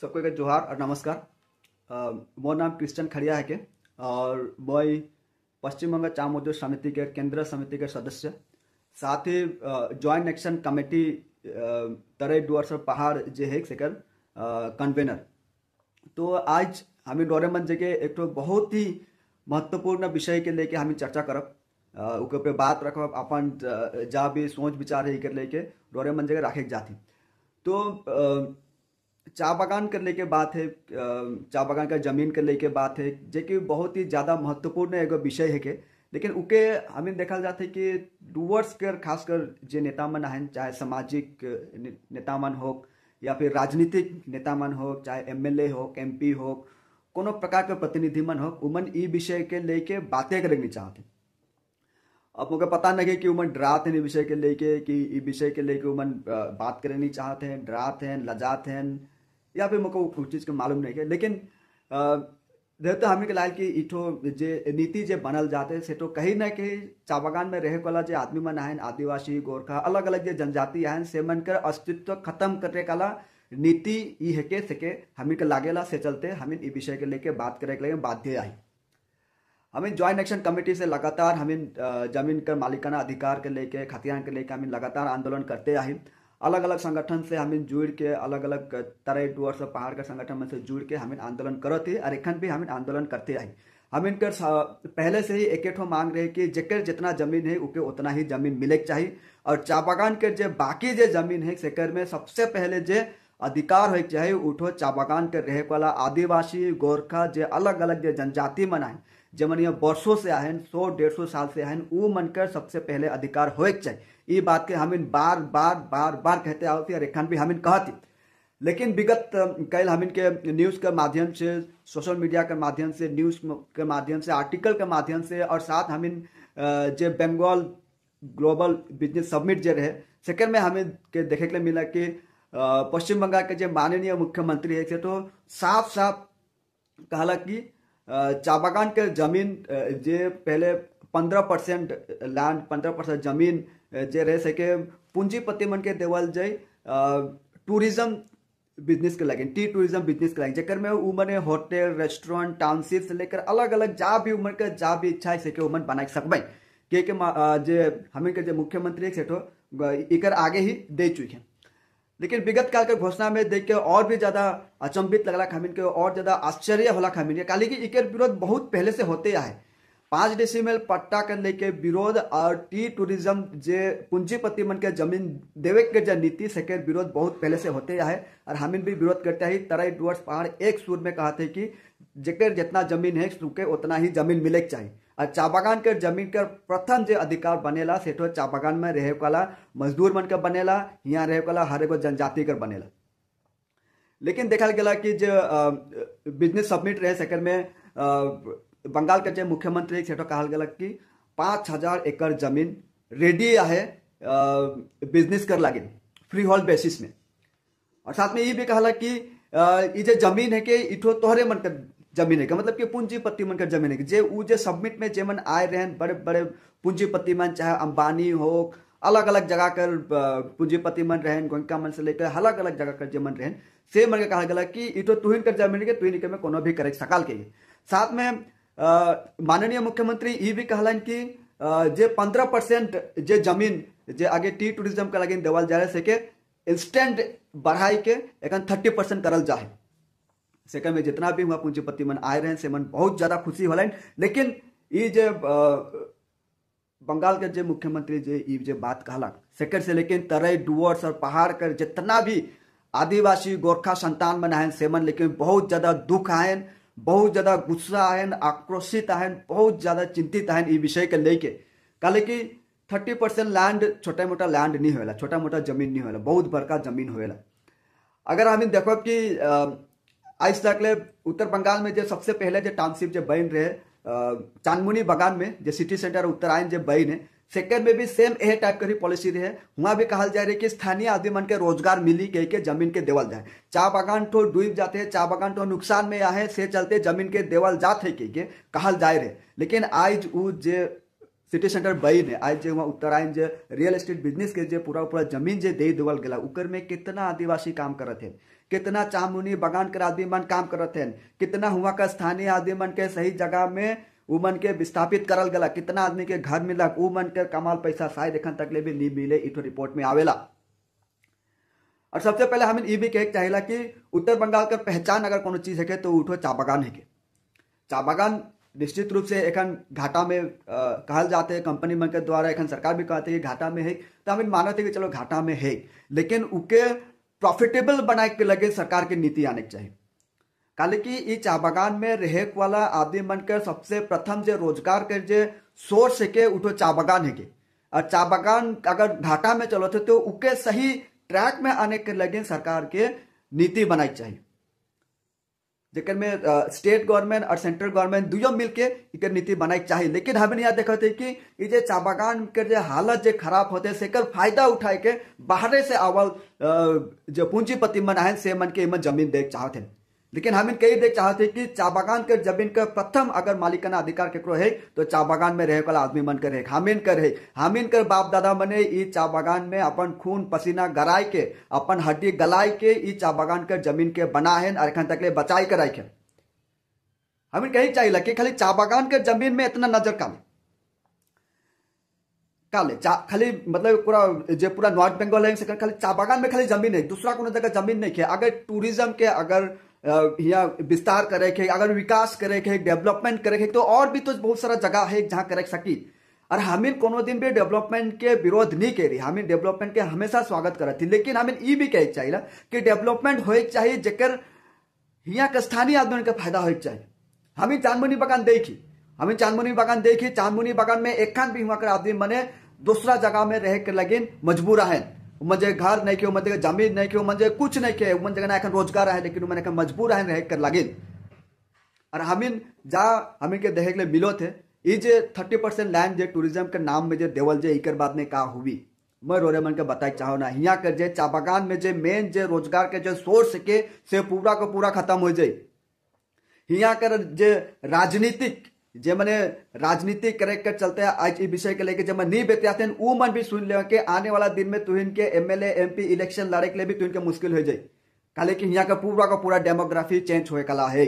सबको के जोहार और नमस्कार। मोर नाम क्रिश्चियन खड़िया है के और मैं पश्चिम बंगाल चा मजदूर समिति के केंद्रीय समिति के सदस्य, साथ ही जॉइंट एक्शन कमेटी तराई डुअर्स और पहाड़ जे है सेकर कन्वेनर। तो आज हमें डोरेमन जगह एक तो बहुत ही महत्वपूर्ण विषय के लेके हमें चर्चा करब, ओकर पे बात रखब, अपन जा भी सोच विचार है लेके डोरेमन जगह रखे जाती। तो चा बागान के लेके बात है, चा बागान का जमीन के लेके बात है, जो कि बहुत ही ज़्यादा महत्वपूर्ण एगो विषय है के। लेकिन उके हमें देखा जाता है कि डुअर्स के खासकर जे नेता मन हैं, चाहे सामाजिक नेता मन हो या फिर राजनीतिक नेता मन हो, चाहे एमएलए हो, एमपी हो, कोनो प्रकार के प्रतिनिधि मन हो, उमन ई विषय के लेके बातें करे नहीं चाहते। अब मुझे पता नहीं है कि उमन डराते हैं विषय के लेके, कि ई विषय के लेके उमन बात करे नहीं चाहते हैं, डराते हैं, लजाते हैं, या फिर मुझको उस चीज़ के मालूम नहीं है। लेकिन देखते हमें के लाल कि इठो जे नीति जे बनल जाते से तो कहीं ना कहीं चा बागान में रहे वाला जो आदमी मन आए, आदिवासी, गोरखा, अलग अलग जो जनजाति आए, से मन कर अस्तित्व खत्म करे वाला नीति ई है के से के हमें के लागेला। से चलते हमें ई विषय के लेके बात करे के लिए बाध्य आई। हमें ज्वाइंट एक्शन कमेटी से लगातार हमें जमीन कर मालिकाना अधिकार के लेके, खतियान के लेके हमें लगातार आंदोलन करते आई। अलग अलग संगठन से हमें जुड़ के, अलग अलग तराई डुअर्स और पहाड़ के संगठन में से जुड़ के हमें आंदोलन करते और एखन भी हमें आंदोलन करते आई। हमें कर पहले से ही एक ठो मांग रहे कि जेकर जितना जमीन है उके उतना ही जमीन मिले के चाहिए, और चा बागान के जे बाकी जे जमीन है सेकर में सबसे पहले जे अधिकार हो चाहिए उठो चा बागान के रहे वाला आदिवासी, गोरखा, जे अलग अलग जे जनजाति मन आए, जे मन यहाँ वर्षों से आए, 100-150 साल से आए, ऊ मन कर सबसे पहले अधिकार हो चाहिए। ये बात के हमें बार बार बार बार कहते आओ और एखन भी हमें कहती। लेकिन विगत कल हमें के न्यूज़ के माध्यम से, सोशल मीडिया के माध्यम से, न्यूज़ के माध्यम से, आर्टिकल के माध्यम से, और साथ हमें जे बंगाल ग्लोबल बिजनेस समिट जे रहे सेकंड में हमें के देखे के मिला कि पश्चिम बंगाल के जो माननीय मुख्यमंत्री है से तो साफ साफ कहला कि चा बागान के जमीन जे पहले 15% लैंड, 15% जमीन जे रहे सके पूंजीपति मन के देवल जाए टूरिज्म बिजनेस के लगे, टी टूरिज्म बिजनेस के लगे, जेकर में उ मने होटल, रेस्टोरेंट, टाउनशिप से लेकर अलग अलग जा भी उमन के जा भी इच्छा है सके उमन बना सकबे के जे हमें के जे मुख्यमंत्री से तो इकर आगे ही दे चुके हैं। लेकिन विगत काल के घोषणा में देख के और भी ज़्यादा अचंभित लगला हमिन के, और ज़्यादा आश्चर्य होला हमिन के, काली कि इकर विरोध बहुत पहले से होते आए। 5 डेसिमल पट्टा के लेके विरोध और टी टूरिज्म जे पूंजीपति मन के जमीन देवे के जो नीति से विरोध बहुत पहले से होते आए और हमिन भी विरोध करते ही तराई डुअर्स पहाड़ एक सुर में कहते कि जेकर जितना जमीन है सुके उतना ही जमीन मिले के चाहिए, और चा बागान के जमीन के प्रथम जो अधिकार बनेला से तो चा बागान में रहे वाला मजदूर मन के बनेला, यहाँ रहे वाला हर एगो जनजाति के बनेला। लेकिन देखा गया कि जो बिजनेस सबमिट रहे सेकर में बंगाल के जो मुख्यमंत्री से तो कहल गया कि 5000 एकड़ जमीन रेडी है बिजनेस कर लागे फ्री हॉल बेसिस में, और साथ में ये भी कहला कि ये जो जमीन है कि इठो तोहरे मन के जमीन है, मतलब कि पूंजीपति मन के जमीन है, जे उ जे सबमिट में जे मन आए रहे बड़े बड़े पूंजीपति मन, चाहे अंबानी हो, अलग अलग जगह कर पूंजीपति मन रहन, गोयनका मन से लेकर अलग अलग जगह कर जे मन रहन, से मन के कहा गया कि इठो तुहिन कर जमीन के तुहिन के में कोनो भी करे सकाल के। साथ में माननीय मुख्यमंत्री ये भी कहलन कि जे 15% जे जमीन जे आगे टी टूरिज्म के लगे देवल जा रहे से के इंस्टेंट बढ़ाई के एखन 30% करल जाए। सेकंड में जितना भी हुआ पूंजीपति मन आए रहे से मन बहुत ज़्यादा खुशी होलन। लेकिन ये जे बंगाल के जे मुख्यमंत्री जे ये जे बात कहलक सेकंड से, लेकिन तराई डुअर्स और पहाड़ कर जितना भी आदिवासी गोरखा संतान मन आए से मन लेकिन बहुत ज़्यादा दुख आए, बहुत ज़्यादा गुस्सा आए, आक्रोशित आए, बहुत ज़्यादा चिंतित आए ये विषय के लेके। कहले कि 30% लैंड छोटा मोटा लैंड नहीं होला, छोटा मोटा जमीन नहीं होला, बहुत बड़का जमीन होला। अगर हम देखो कि आज तक ले उत्तर बंगाल में जो सबसे पहले जो टाउनशिप जो बन रहे चांदमुनी बागान में जो सिटी सेंटर उत्तरायण जो बन है, सेकंड में भी सेम यही टाइप के पॉलिसी रहे, वहाँ भी कहल जाए रहे कि स्थानीय आदमी मन के रोजगार मिली कह के जमीन के देवल जाए। चा बागान तो डूब जाते हैं, चा बागान तो नुकसान में आए से चलते जमीन के देवल जाते कह के कहल जाए रहे। लेकिन आज वो जे सिटी सेंटर बन है, आज जे वहाँ उत्तरायण जे रियल एस्टेट बिजनेस के जे पूरा पूरा जमीन जे दे देवल गया, उकर में कितना आदिवासी काम करत है, कितना चामुनी बागान के आदमी मन काम करत हैं, कितना हुआ का स्थानीय आदमी मन के सही जगह में उमन के विस्थापित करल गला, कितना आदमी के घर मिलक, उमन के कमाल पैसा शायद एखन तक ले भी नहीं मिले, इठो रिपोर्ट में आवेला। और सबसे पहले हमें ये भी कहे चाहिए कि उत्तर बंगाल का पहचान अगर कोनो चीज है के तो उठो चा बागान है के। चा बागान निश्चित रूप से एखन घाटा में कहल जाते हैं कंपनी मन के द्वारा, एखन सरकार भी कहते हैं कि घाटा में है, तो हमें मानते कि चलो घाटा में है, लेकिन उके प्रॉफिटेबल बनाए के लगे सरकार के नीति आने के चाहिए। काले कि ई चा बागान में रहे वाला आदमी मन के सबसे प्रथम जो रोजगार के जो सोर्स है के उठो चा बागान है के। और चा बागान अगर घाटा में चलो थे तो उके सही ट्रैक में आने के लगे सरकार के नीति बनाए चाहिए, जेकर में स्टेट गवर्नमेंट और सेंट्रल गवर्नमेंट दुयो मिलके एकर नीति बनाए चाहिए। लेकिन हमें यहाँ देखते कि ये जे चा बागान के जे हालत जे खराब होते से एकर फायदा उठाए के बाहरे से आवल जो पूंजीपति मन आए से मन के इमन जमीन देख चाहते हैं। लेकिन हमें कई देख चाहते कि चा बागान के जमीन के प्रथम अगर मालिकाना अधिकार केकरो है तो चा बागान में रहे वाला आदमी मन के रहे, हमीन कर रहे, हमीन कर बाप दादा मने ई चा बागान में अपन खून पसीना गराय के अपन हड्डी गलाय के ई चा बागान के जमीन के बना है और एखन तक ले बचाई के रखे। हमें कही चाहिए कि खाली चा बागान के जमीन में इतना नजर काले काले चा खाली मतलब पूरा जो पूरा नॉर्थ बंगाल है खाली चा बागान में खाली जमीन है, दूसरा कोनो जगह जमीन नहीं है। अगर टूरिज्म के अगर यहाँ विस्तार करे के, अगर विकास करे के, डेवलपमेंट करे के, तो और भी तो बहुत सारा जगह है जहाँ करे सकी। और हमें कोनो दिन भी डेवलपमेंट के विरोध नहीं करी, हमें डेवलपमेंट के हमेशा स्वागत करती थी। लेकिन हमें ये भी कहे चाहिए कि डेवलपमेंट होए चाहिए जेकर यहाँ के स्थानीय आदमी के फायदा होए चाहिए। हमें चांदमुनी बागान देखी, हमें चांदमुनी बागान देखी, चांदमुनी बागान में एक भी हुआ कर आदमी मने दूसरा जगह में रह के लगिन मजबूर है, मुझे घर नहीं के, मुझे जमीन नहीं के, मुझे कुछ नहीं के, उमन जगह एखन रोजगार है, लेकिन उमन एखन मजबूर है रह कर लगिन। और हमिन जा हमिन के देखे के मिलो थे ये जे 30% लैंड जे टूरिज्म के नाम में जे देवल जे इकर बाद में का हुई, मैं रोरे मन के बताए चाहो ना। यहाँ कर जे चा बागान में जे मेन जे रोजगार के जे सोर्स के से पूरा को पूरा खत्म हो जाए। यहाँ कर जे राजनीतिक जे मने राजनीति करे के चलते आज इस विषय के लेके जब मन नहीं बेतियाते हैं वो मन भी सुन ले के आने वाला दिन में तुहिन के एमएलए एमपी इलेक्शन लड़े के लिए भी तुहिन के मुश्किल हो जाए। काले कि यहाँ का पूरा डेमोग्राफी चेंज होए कला है।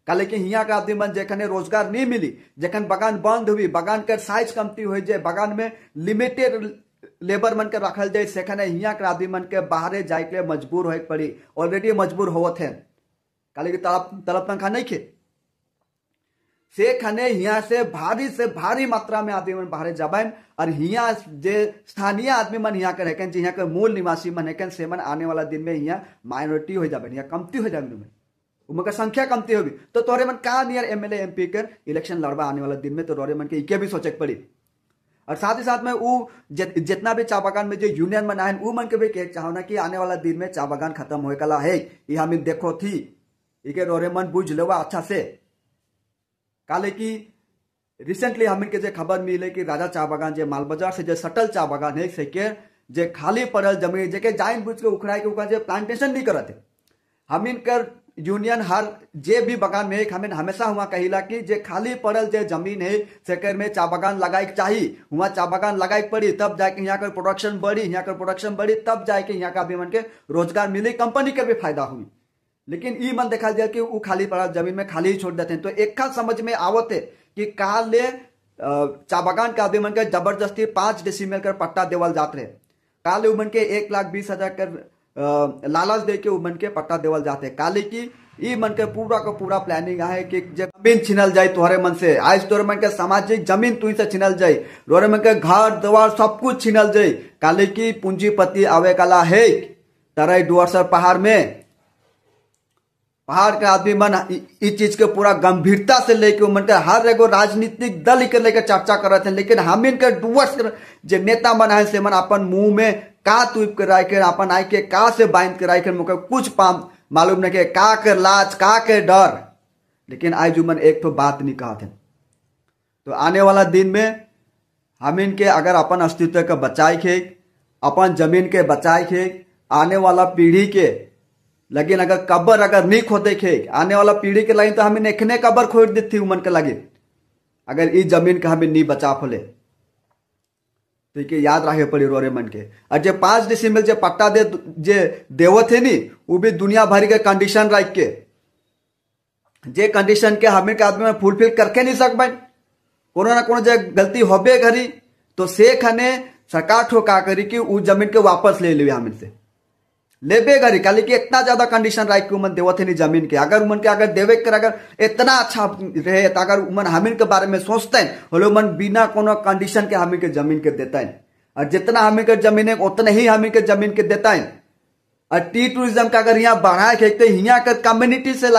काले कि यहाँ का आदमी मन जखने रोजगार नहीं मिली, जखन बागान बंद हुई, बागान के साइज कमती हो जाए, बागान में लिमिटेड लेबर मन के रखल जाए, सेखने यहाँ के आदमी मन के बाहरे जाए के लिए मजबूर होए पड़ी, ऑलरेडी मजबूर होवत है। काले कि तलब तनखा नहीं खे से खने यहाँ से भारी मात्रा में आदमी मन बाहर जाबन। और यहाँ जे स्थानीय आदमी मन यहाँ के रहकन, जे यहाँ के मूल निवासी मन रहकन, से मन आने वाला दिन में यहाँ माइनॉरिटी हो जाबन, यहाँ कमती हो जाबन, उनका का संख्या कमती होगी। तो तोरे मन का नियर एमएलए एमपी के इलेक्शन लड़बा आने वाला दिन में, तो तोरे मन के इके भी सोचे पड़ी। और साथ ही साथ में वो जितना भी चा बागान में जो यूनियन मन आए वो मन के भी कहे चाहो ना कि आने वाला दिन में चा बागान खत्म होए कला है, ये हमें देखो थी, इके रोरे मन बुझ लेवा अच्छा से। काले कि रिसेंटली हमें के जे खबर मिले कि राजा चा बागान जे मालबाजार से जे सटल चा बागान है से के जे खाली पड़ल जमीन जे के जाइन बुझ के उखड़ाए के उका जे प्लांटेशन नहीं करते। हमिन कर यूनियन हर जे भी बागान में हमें हमेशा हुआ कहिला कि जे खाली पड़ल जे जमीन है सेकर में चा बागान लगाए के चाहिए, हुआ चा बागान लगाए पड़ी तब जाके यहाँ का प्रोडक्शन बढ़ी, यहाँ का प्रोडक्शन बढ़ी तब जाके यहाँ का भी मन के रोजगार मिली, कंपनी के भी फायदा हुई। लेकिन ई मन देखा जाए कि वो खाली पड़ा जमीन में खाली ही छोड़ देते हैं। तो एक खाल समझ में आवत है कि काल ले चा बागान के आदमी मन के जबरदस्ती 5 डेसिमल कर पट्टा देवल जात रहे, काले उमन के 1,20,000 कर लालच दे के उमन के पट्टा देवल जाते। काले की ई मन के पूरा का पूरा प्लानिंग है कि जमीन छिनल जाए तोहरे मन से, आज तोहरे मन के सामाजिक जमीन तुही से छिनल जाए, तोहरे मन के घर द्वार सब कुछ छिनल जाए। काले की पूंजीपति आवे कला है तराई डुअर पहाड़ में, पहाड़ के आदमी मन इस चीज के पूरा गंभीरता से लेके मन के हर एगो राजनीतिक दल के लेके चर्चा करत हैं। लेकिन हमिन के डुअर्स जे नेता मन है से मन अपन मुंह में का तुप के राय के अपन आई के का से बांध के राय के मुके कुछ पाम मालूम नहीं के का के लाज का के डर, लेकिन आज मन एक तो बात नहीं कहते। तो आने वाला दिन में हमिन के अगर अपन अस्तित्व के बचाए के, अपन जमीन के बचाए के, आने वाला पीढ़ी के लेकिन अगर कब्र अगर नहीं खोदे खे आने वाला पीढ़ी के लगे तो हमें एखने कब्र खोद देती उमन के लगे, अगर इस जमीन के हमें नहीं बचा फले। तो के याद रखे पड़ी रोरे मन के। और जे 5 डिसमिल जे पट्टा दे जे देवत है नी, वो भी दुनिया भर के कंडीशन रख के, जे कंडीशन के हमें के आदमी में फुलफिल करके नहीं सकबे, कोनो ना कोनो जे गलती होबे करी तो से खने सरकार ठोका करी कि उ जमीन के वापस ले लेवे हमें से लेबे करी, काली कि इतना ज्यादा कंडीशन राख के उमन देवत है नहीं जमीन के। अगर उमन के अगर देवे कर अगर इतना अच्छा रहे तो अगर उमन हमीन के बारे में सोचते हैं बोले उमन बिना कोनो कंडीशन के हमीन के जमीन के देता है, और जितना हमीन के जमीन है उतने ही हमीन के जमीन के देता है। और टी टूरिज्म का अगर यहाँ बढ़ाए के यहाँ का कम्युनिटी से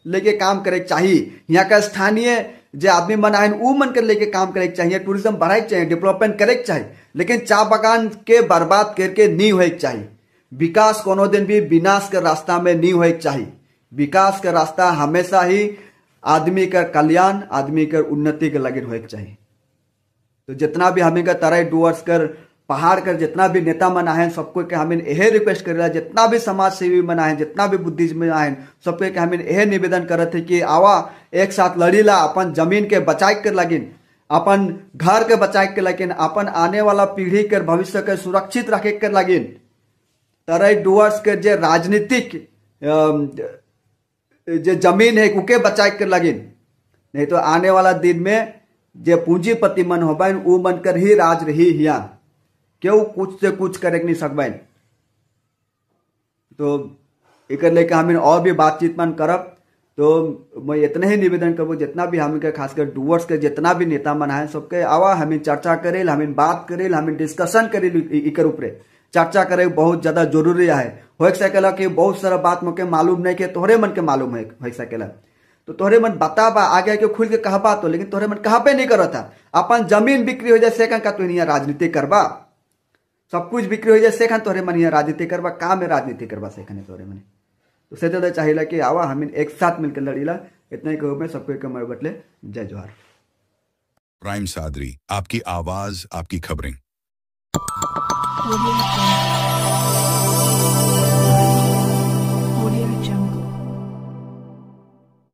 लेके काम करे चाहिए, यहाँ का स्थानीय जो आदमी मन आए उ मन के लेके काम करे चाहिए, टूरिज्म बढ़ाए चाहिए, डेवलपमेंट करे चाहिए, लेकिन चा बागान के बर्बाद करके नहीं होए चाहिए। विकास कोनो दिन भी विनाश के रास्ता में नहीं होए चाहिए। विकास के रास्ता हमेशा ही आदमी का कल्याण, आदमी के उन्नति के लगे होए चाहिए। तो जितना भी हमें का तराई डुअर्स कर पहाड़ कर जितना भी नेता मन आए सबको के हमें यह रिक्वेस्ट कर रहा, जितना भी समाज सेवी मन आए, जितना भी बुद्धिजीवी आए, सबके के हमें यह निवेदन करते थे कि आवा एक साथ लड़ीला, अपन जमीन के बचाए के लगिन, अपन घर के बचाए के लगिन, अपन आने वाला पीढ़ी के भविष्य के सुरक्षित रखे के लगिन। तराई डुअर्स के जे राजनीतिक जे जमीन है उके बचाए के लगिन, नहीं तो आने वाला दिन में जे पूंजीपति मन होबैन उ मन कर ही राज रही हिया, क्यों कुछ से कुछ करे नहीं सकबैन। तो एक लेके हमें और भी बातचीत मन करब। तो मैं इतने ही निवेदन करबो जितना भी हमें के खासकर डुअर्स के जितना भी नेता मन है सबके आवा हमें चर्चा करेल, हमें बात करेल, हमें डिस्कशन करेल, इकर ऊपर चर्चा करे बहुत ज्यादा जरूरी है। हो सकेला कि बहुत सारा बात मोके मालूम नहीं के तोहरे मन के मालूम है, हो सकेला तो तोहरे मन बताबा आगे के खुल के कहबा तो, लेकिन तोहरे मन कहबे नहीं करता। अपन जमीन बिक्री हो जाए से का तो यहाँ राजनीति करबा, सब कुछ बिक्री हो जाए से तोहरे मन यहाँ राजनीति करबा, काम में राजनीति करबा से तोहरे मन। तो से ज्यादा चाहिए कि आवा हमें एक साथ मिलकर लड़ीला। इतना ही कहूँ मैं सबको एक बटले। जय जोहार। प्राइम सादरी, आपकी आवाज, आपकी खबरें। Audio.